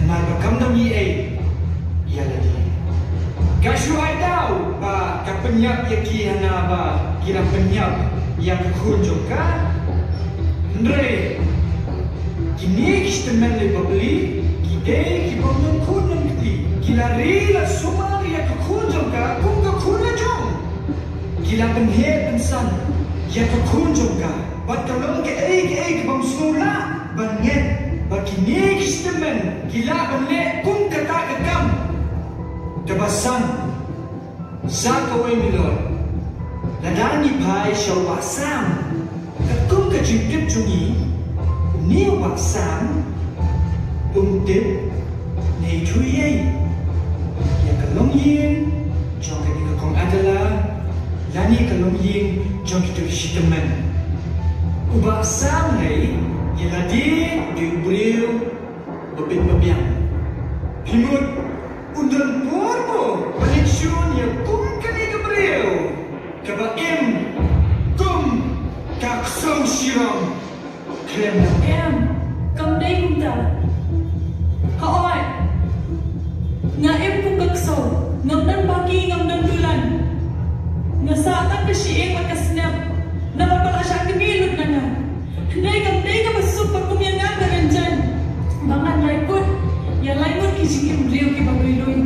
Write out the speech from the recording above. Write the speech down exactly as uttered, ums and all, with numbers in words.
Naba kam dam ei ei ïa lade. Ka shu ai daw ba ka pynïap ïa ki hana ba ki la pynïap ïa ka khun jong ka. Hynrei kine ki statement lei bapli ki dei ki bym don khun don kti. Ki la ri la sumar ïa ka khun jong ka kum ka khun la jong. Ki la pynheh pynsan ïa ka khun jong ka. Bad ka long kaei kaei ka bym sngewlah ban ngeit ba kine ki statement ki lah ban leh kum kata ka kam kaba san. Sa kawei milor, lada ngi phai sha u Bah Sam, katkum ka jingtip jong ngi, une u Bah Sam um tip ne ithuh ei ïa ka longïing jong kane ka kong Adela lane ka longïing jong kito ki shi tymmen. U Bah Sam lei ïa lade u dei u briew ba bit ba biang. Phi mut un don por mo ban leit shun ïa kum kane ka briew kaba im kum ka ksew shirom? Khlem. Em, kam dei kumta. Hooid, nga im kum ka ksew, ngam don baki, ngam don dulan. Nga sah tang ka shyieng bad ka snep namar ba la shah kmie lut na nga. Hynrei kam dei kaba suk ba kum ïa nga ka Ranjan ba ngan lai kut ïa lai ngut ki jingim briew kiba lui lui.